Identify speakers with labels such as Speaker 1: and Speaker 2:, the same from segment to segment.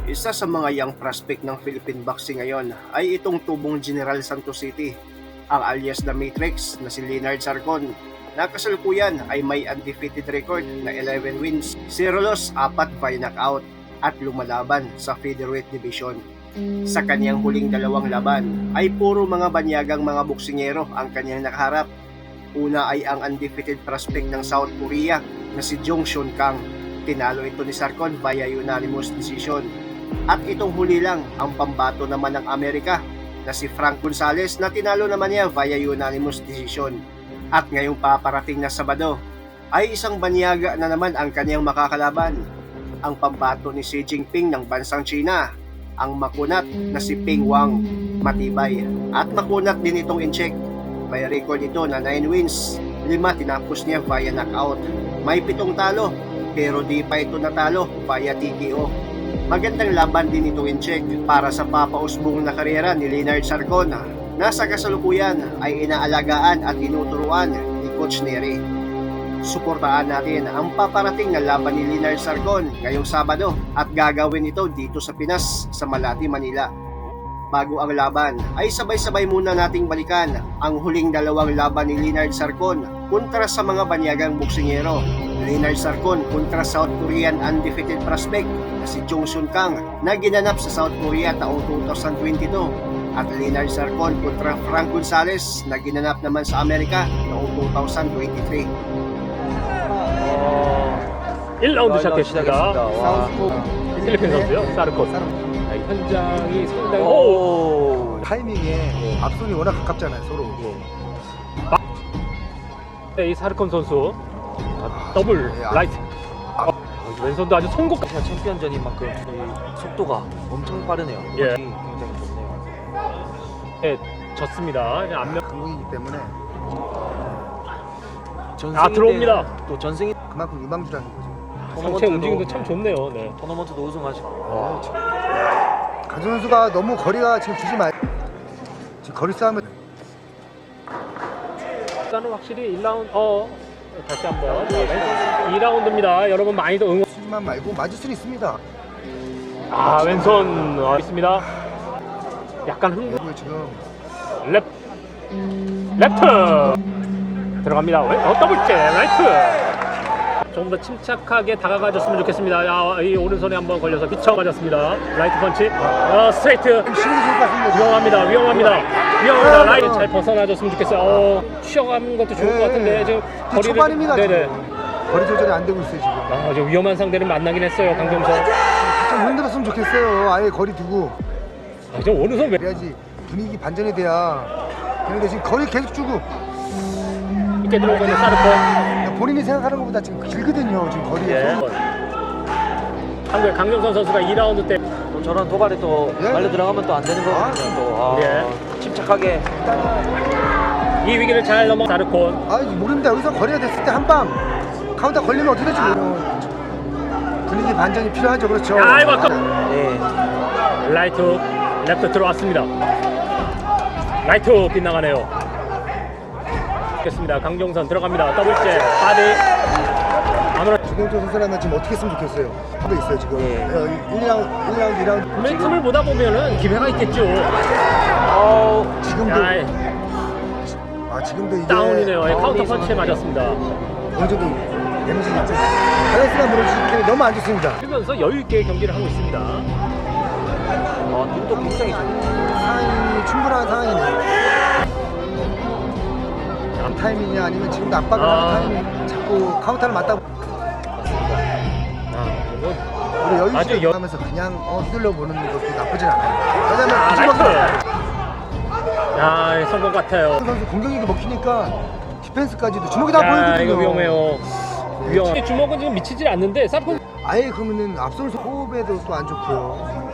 Speaker 1: Isa sa mga young prospect ng Philippine boxing ngayon ay itong tubong General Santos City, ang alias na Matrix na si Leonard Sarcon, na kasalukuyan ay may undefeated record na 11 wins, 0 loss, 4 by knockout at lumalaban sa featherweight division. Sa kanyang huling dalawang laban ay puro mga banyagang mga boksingero ang kanyang nakaharap. Una ay ang undefeated prospect ng South Korea na si Jong Shun Kang. Tinalo ito ni Sarcon via unanimous decision. At itong huli lang, ang pambato naman ng Amerika na si Frank Gonzalez na tinalo naman niya via unanimous decision. At ngayong paparating na Sabado ay isang banyaga na naman ang kanyang makakalaban. Ang pambato ni Xi Jinping ng bansang China, ang makunat na si Ping Wang. Matibay at makunat din itong Intsik. May record ito na 9 wins, 5 tinapos niya via knockout. May pitong talo, pero di pa ito natalo via TKO. Magandang laban din ito, Intsik, para sa papausbong na karera ni Leonard Sarcon na sa kasalukuyan ay inaalagaan at tinuturuan ni Coach Neri. Suportahan natin ang paparating na laban ni Leonard Sarcon ngayong Sabado at gagawin ito dito sa Pinas, sa Malate, Manila. Bago ang laban ay sabay-sabay muna nating balikan ang huling dalawang laban ni Leonard Sarcon kontra sa mga banyagang boksingero. Leonard Sarcon kontra South Korean undefeated prospect na si Jong Sun Kang na ginanap sa South Korea taong 2022 at Leonard Sarcon kontra Frank Gonzalez na ginanap naman sa Amerika noong 2023.
Speaker 2: 1라운드 시작했습니다.
Speaker 3: 와.
Speaker 2: 필리핀 선수요, 사르콘.
Speaker 3: 사르-
Speaker 2: 아, 이 현장이 상당히 오!
Speaker 3: 오. 타이밍에 앞손이 워낙 가깝잖아요, 서로.
Speaker 2: 네, 이 사르콘 선수 아, 더블
Speaker 3: 예, 아.
Speaker 2: 라이트. 왼손도 아주 송곳.
Speaker 4: 아시아 챔피언전인 만큼 이 속도가 엄청 빠르네요.
Speaker 2: 예.
Speaker 4: 굉장히 좋네요.
Speaker 2: 네, 졌습니다. 그냥 안면
Speaker 3: 강국이기 때문에
Speaker 4: 전승인데
Speaker 2: 아, 들어옵니다.
Speaker 4: 또 전승이
Speaker 3: 그만큼 유망주라는 거죠.
Speaker 2: 상체 움직임도 참 좋네요. 네.
Speaker 4: 토너먼트도 우승하시고
Speaker 3: 강준 선수가 너무 거리가 지금 주지 말. 지금 거리 싸움을
Speaker 2: 일단은 확실히 1라운드 다시 한번 2라운드입니다. 여러분 많이도 응원.
Speaker 3: 수만 말고 맞을 수는 있습니다.
Speaker 2: 아, 왼손 있습니다. 약간 흥분.
Speaker 3: 그리고 지금
Speaker 2: 레프트 들어갑니다. 더블 제 라이트. 조금 더 침착하게 다가가줬으면 좋겠습니다. 야, 이 오른손에 한번 걸려서 미쳐 맞았습니다. 라이트 펀치, 스트레이트.
Speaker 3: 지금 쉬는 게 좋을 것 같습니다.
Speaker 2: 위험합니다. 위험합니다. 위험합니다. 라이트 잘 벗어나줬으면 좋겠어요. 쉬어가는 것도 좋을 것 같은데 지금
Speaker 3: 지금 초반입니다.
Speaker 2: 네네.
Speaker 3: 지금. 거리 조절이 안 되고 있어요, 지금.
Speaker 2: 아, 저 위험한 상대를 만나긴 했어요, 강정선.
Speaker 3: 좀 흔들었으면 좋겠어요. 아예 거리 두고
Speaker 2: 아, 저 오른손 왜
Speaker 3: 그래야지 분위기 반전이 돼야. 그런데 지금 거리 계속 주고
Speaker 2: 이렇게 들어오고 있는 사르코.
Speaker 3: 본인이 생각하는 것보다 지금 길거든요. 지금 거리에서.
Speaker 2: 예. 한국의 강정선 선수가 2라운드 때
Speaker 4: 또 저런 도발에 또
Speaker 3: 예.
Speaker 4: 말려 들어가면 또 안 되는 거거든요. 또 아,
Speaker 2: 예.
Speaker 4: 침착하게
Speaker 2: 이 위기를 잘 넘어 사르콘.
Speaker 3: 아, 모릅니다. 여기서 거리가 됐을 때 한 방 카운터 걸리면 어떻게 될지 모르. 분위기 반전이 필요하죠, 그렇죠.
Speaker 2: 아, 이거 아까
Speaker 4: 예.
Speaker 2: 라이트 레프트 들어왔습니다. 라이트 빗나가네요. 됐습니다. 강정선 들어갑니다. 더블 잽 바디 아무런
Speaker 3: 조경철 선수라면 지금 어떻게 했으면 좋겠어요. 하고 있어요, 지금.
Speaker 4: 예.
Speaker 3: 1라운드, 1라운드, 2라운드.
Speaker 2: 분명히 틈을 보다 보면은 기회가 있겠죠.
Speaker 3: 지금도
Speaker 2: 야,
Speaker 3: 아, 지금도 이게
Speaker 2: 다운이네요. 예, 카운터
Speaker 4: 다운이
Speaker 2: 펀치에 맞았습니다.
Speaker 3: 어느 정도 데미지 있죠. 밸런스가 무너지기 때문에 너무 안 좋습니다.
Speaker 2: 그러면서 여유 있게 경기를 하고 있습니다.
Speaker 4: 아, 눈도 굉장히 좋네요.
Speaker 3: 상황이 충분한 상황이네요. 타이밍이냐 아니면 지금도 압박을 하는 타이밍 자꾸 카운터를 맞다
Speaker 4: 맞습니다.
Speaker 2: 아, 이거
Speaker 3: 우리 여유
Speaker 2: 아주
Speaker 3: 있게 하면서 그냥 휘둘러 보는 것도 나쁘진 않아요. 왜냐면
Speaker 2: 아,
Speaker 3: 주먹
Speaker 2: 라이트. 야, 성공 같아요.
Speaker 3: 선수 공격력이 먹히니까 디펜스까지도 주먹이 다
Speaker 2: 야,
Speaker 3: 보이거든요.
Speaker 2: 이거 위험해요. 위험. 주먹은 지금 미치질 않는데 사르콘
Speaker 3: 아예 그러면은 앞손 호흡에도 또 안 좋고요.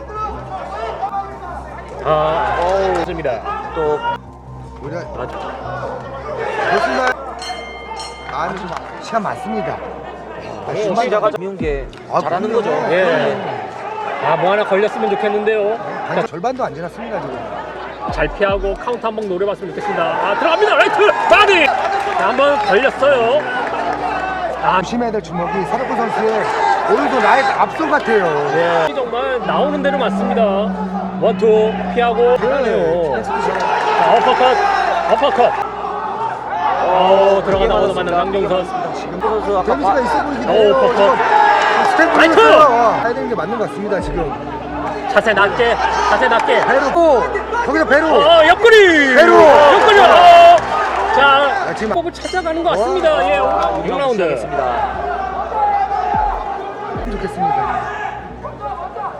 Speaker 2: 아,
Speaker 4: 어우,
Speaker 2: 좋습니다.
Speaker 4: 또
Speaker 3: 오히려
Speaker 2: 아,
Speaker 3: 그렇습니다. 마음이 좀 시간 많습니다. 아, 주먹이
Speaker 4: 시작하자 미운 게
Speaker 3: 아,
Speaker 4: 잘하는
Speaker 3: 그럼요.
Speaker 4: 거죠.
Speaker 2: 예. 아, 뭐 하나 걸렸으면 좋겠는데요.
Speaker 3: 반 절반도 안 지났습니다, 지금.
Speaker 2: 잘 피하고 카운터 한번 노려봤으면 좋겠습니다. 아, 들어갑니다. 라이트 바디. 자, 한번 걸렸어요. 아,
Speaker 3: 조심해야 될 주먹이 사르코 선수의 오늘도 라이트 앞손 같아요.
Speaker 2: 예. 이 정도 정말 나오는 대로 맞습니다. 원투 피하고 하네요. 자, 어퍼컷, 어퍼컷. 오, 들어가다 얻어맞는 강종선.
Speaker 4: 지금 선수 아까
Speaker 3: 데미지가 있어 보이긴
Speaker 2: 오,
Speaker 3: 해요.
Speaker 2: 퍽퍽.
Speaker 3: 지금 스텝
Speaker 2: 라이트!
Speaker 3: 올렸어요. 해야 되는 게 맞는 것 같습니다, 지금.
Speaker 2: 자세 낮게, 자세 낮게.
Speaker 3: 배로! 오! 거기서 배로!
Speaker 2: 옆구리!
Speaker 3: 배로!
Speaker 2: 옆구리! 자,
Speaker 3: 아, 지금-
Speaker 2: 법을 찾아가는 것 같습니다. 예, 6라운드.
Speaker 4: 시작했습니다.
Speaker 3: 좋겠습니다.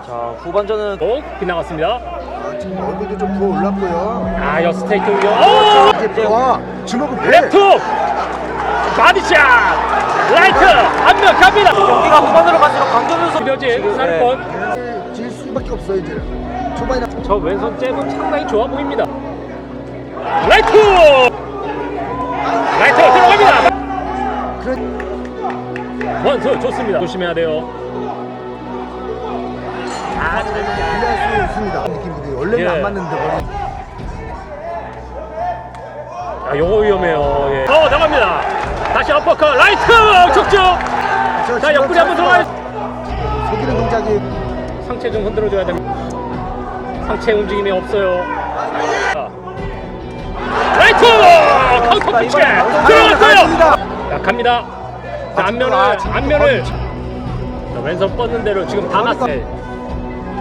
Speaker 4: 자, 후반전은
Speaker 2: 오, 빗나갔습니다.
Speaker 3: 아, 지금 얼굴도 좀 부어 올랐고요.
Speaker 2: 아, 여 스트레이트 위험. 오!
Speaker 3: 이제 와, 주먹은 배!
Speaker 2: 레프트! body shot! 라이트! 안면 갑니다!
Speaker 4: 경기가 후반으로 갈수록 강정현 선수
Speaker 2: 줄여진 사르콘.
Speaker 3: 네, 질 수밖에 없어요, 이제는. 초반이나
Speaker 2: 저 왼손 잽은 상당히 좋아 보입니다. 라이트! 라이트 들어갑니다.
Speaker 3: 그런
Speaker 2: 원투 좋습니다. 조심해야 돼요. 아, 잘
Speaker 3: 불리할 수 있습니다. 느낌이 원래는
Speaker 2: 예.
Speaker 3: 안 맞는데 머리.
Speaker 2: 아, 요거 위험해요. 예. 나갑니다. 다시 어퍼컷 라이트 촉쪽.
Speaker 3: 저
Speaker 2: 자,
Speaker 3: 주먹
Speaker 2: 옆구리 한번 들어가요.
Speaker 3: 속이는 동작이
Speaker 2: 상체 좀 흔들어줘야 됩니다. 상체 움직임이 없어요. 자. 라이트 카운터 펀치 들어갔어요. 자, 갑니다. 자, 안면을 안면을 자, 왼손 뻗는 대로 지금 다 맞어요.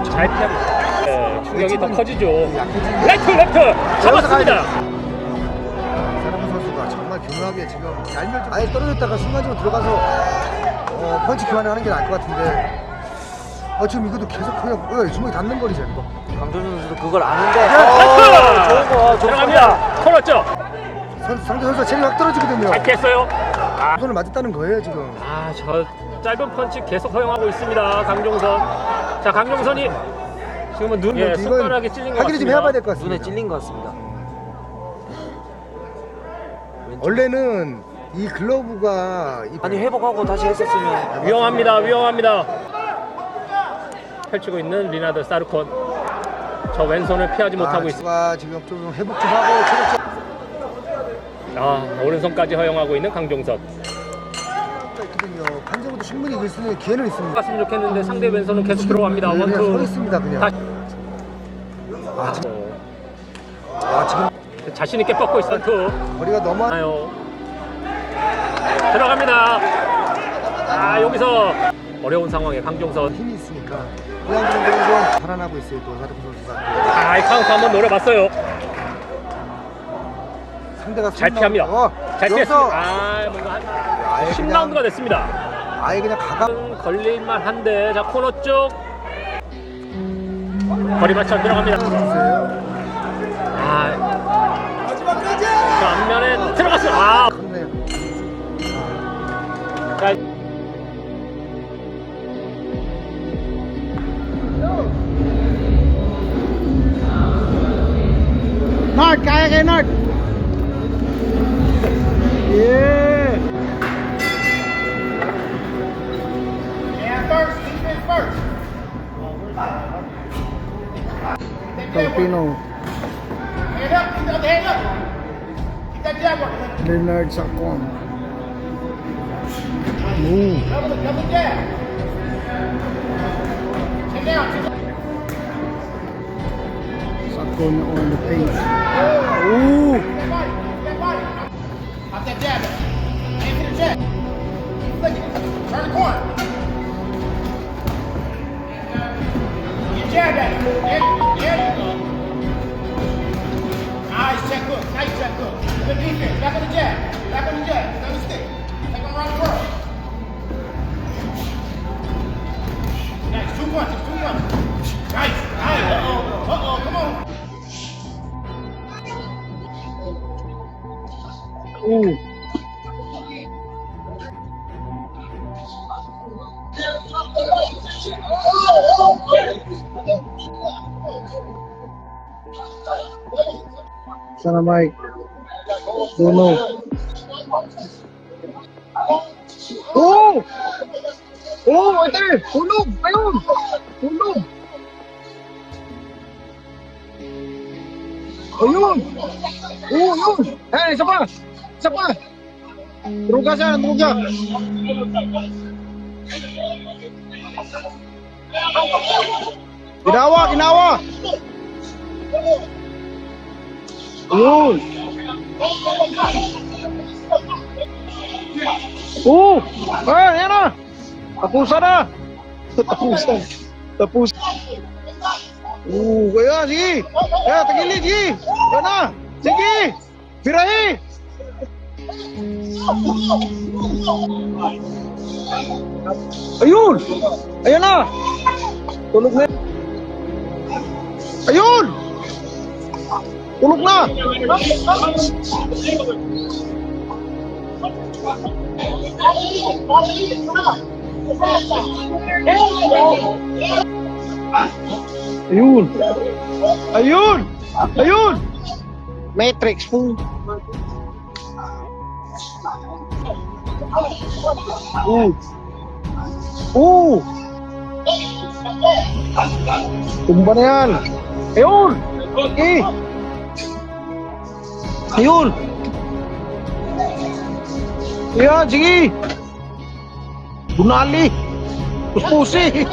Speaker 2: 잘 피하고 있어요. 네, 충격이 더 커지죠.
Speaker 3: 약해지는
Speaker 2: 라이트 레프트 잡았습니다.
Speaker 3: 사람 선수가 정말 교묘하게 지금 얄멸 아예 떨어졌다가 순간적으로 들어가서 펀치 교환을 하는 게 나을 것 같은데 지금 이것도 계속 그냥 주먹이 닿는 거리잖아요.
Speaker 4: 강정현 선수도 그걸 아는데
Speaker 2: 라이트
Speaker 4: 좋은 거 좋습니다.
Speaker 2: 들어갑니다. 코너 쪽.
Speaker 3: 상대 선수가 체력이 확 떨어지거든요.
Speaker 2: 잘 피했어요.
Speaker 3: 손을 맞았다는 거예요, 지금.
Speaker 2: 아, 저 짧은 펀치 계속 허용하고 있습니다. 강종선. 자, 강종선이 지금은 눈, 예,
Speaker 3: 이건
Speaker 2: 손가락이 찔린 것
Speaker 3: 확인을 좀
Speaker 2: 같습니다.
Speaker 3: 해봐야 될 것 같습니다.
Speaker 4: 눈에 찔린 것 같습니다.
Speaker 3: 원래는 이 글러브가
Speaker 4: 아니 회복하고 다시 했었으면
Speaker 2: 위험합니다. 위험합니다. 펼치고 있는 리나드 사르콘. 저 왼손을 피하지 못하고 있습니다.
Speaker 3: 있습니다. 지금 좀 회복 좀 하고 체력 좀
Speaker 2: 아, 오른손까지 허용하고 있는 강종선.
Speaker 3: 있거든요. 판정으로도 충분히 이길 수 있는 기회는 있습니다.
Speaker 2: 갔으면 좋겠는데 상대 왼손은 계속 들어갑니다.
Speaker 3: 네, 그냥 서
Speaker 2: 원투.
Speaker 3: 있습니다, 그냥.
Speaker 2: 다시.
Speaker 3: 아, 지금
Speaker 2: 자신 있게 뻗고 있어. 투.
Speaker 3: 거리가 너무 안-
Speaker 2: 아요. 들어갑니다. 아, 여기서 어려운 상황에 강종선.
Speaker 3: 힘이 있으니까 그냥 정도는 살아나고 있어요. 또 사르코 선수가 또.
Speaker 2: 아, 이 카운터 한번 노려봤어요.
Speaker 3: 상대가
Speaker 2: 잘
Speaker 3: 손
Speaker 2: 피합니다. 잘
Speaker 3: 여기서
Speaker 2: 피했습니다. 아, 뭔가 한
Speaker 3: 아예
Speaker 2: 10라운드가
Speaker 3: 그냥,
Speaker 2: 됐습니다.
Speaker 3: 아예 그냥 가가
Speaker 2: 걸릴만 한데, 자, 코너 쪽. 거리 맞춰 들어갑니다.
Speaker 3: 주세요.
Speaker 2: 아, 자, 앞면에 들어갔어요. 아,
Speaker 3: 컸네요.
Speaker 2: 자,
Speaker 3: Nard, kaya kayo Nard. Yeah.
Speaker 5: Filipino.
Speaker 6: Hand up, keep the other hand up. Keep that jab working.
Speaker 5: Leonard Sacon. Move.
Speaker 6: Double jab. Chin down, chin down.
Speaker 5: Sacon on the paint. Ooh.
Speaker 6: Keep that body, keep that body. Pop that jab up. Aim for the jab. Keep flicking it. Turn the corner. Get jabbed at it. There you go. Nice check hook. Nice check hook. Good defense. Back on the jab. Back on the jab. Another stick. Take him around the world. Nice. Two punches. Two punches. Nice. Nice. Uh-oh. Uh-oh. Come on.
Speaker 5: Ooh. Sana Mike. Duno. Oh! Oh, ito! Tulog! Ayun! Tulog! Ayun! Oh, yun! Eh, isa pa! Isa pa! Druga siya, druga! Ginawa, ginawa. Ayun. Oh! Ah, ayan na! Tapusan na! Tapusan. Tapos. Kaya, sige! Kaya, tagilid, sige! Kaya na! Sige! Birahe! Ayun! Ayun na! Tulog na. Ayun! Tulog na! Ayun! Ayun! Ayun! Matrix po. Oo. Oo. Tumba na yan. Ayun! Eh! Ayun! Ayan, sige! Bunali! Puspusi!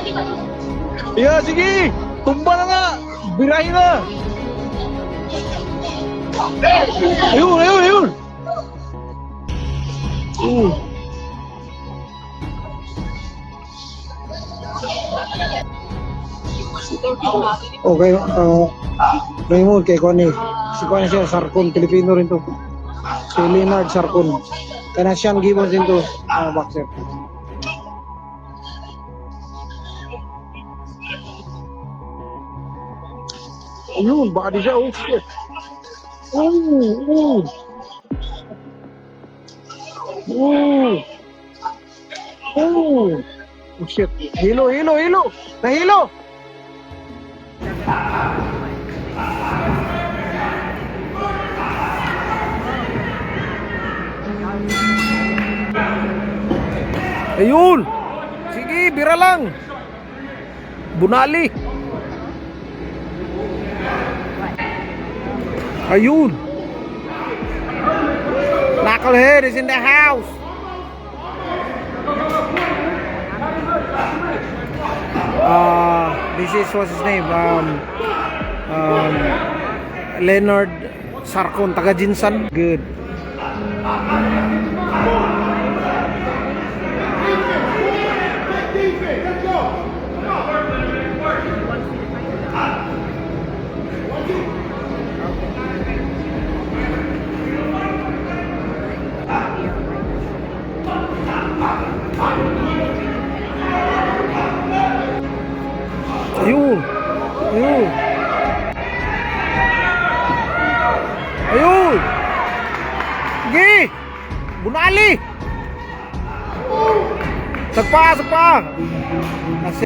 Speaker 5: Ayan, sige! Tumba na nga! Birahin na! Ayun, ayun, ayun! Oo.
Speaker 7: Okay, Raymond, kay Connie. Si Connie siya, Sarkon, Pilipino rin to. Si Leonard Sarkon. Kana siyang Gibbons din to, boxer.
Speaker 5: Ayun, baka di siya. Oh, shit. Oh, oh. Oh. Oh. Oh, shit. Hilo, hilo, hilo. Nahilo. Ayun. Sige, bira lang. Bunali. Ayun. Knucklehead is in the house.
Speaker 7: This is what's his name? Leonard Sarkon, taga Jinsan. Good.
Speaker 5: Ayun. Ayun. Ayun. Sige. Bunali. Sagpa, sagpa. Kasi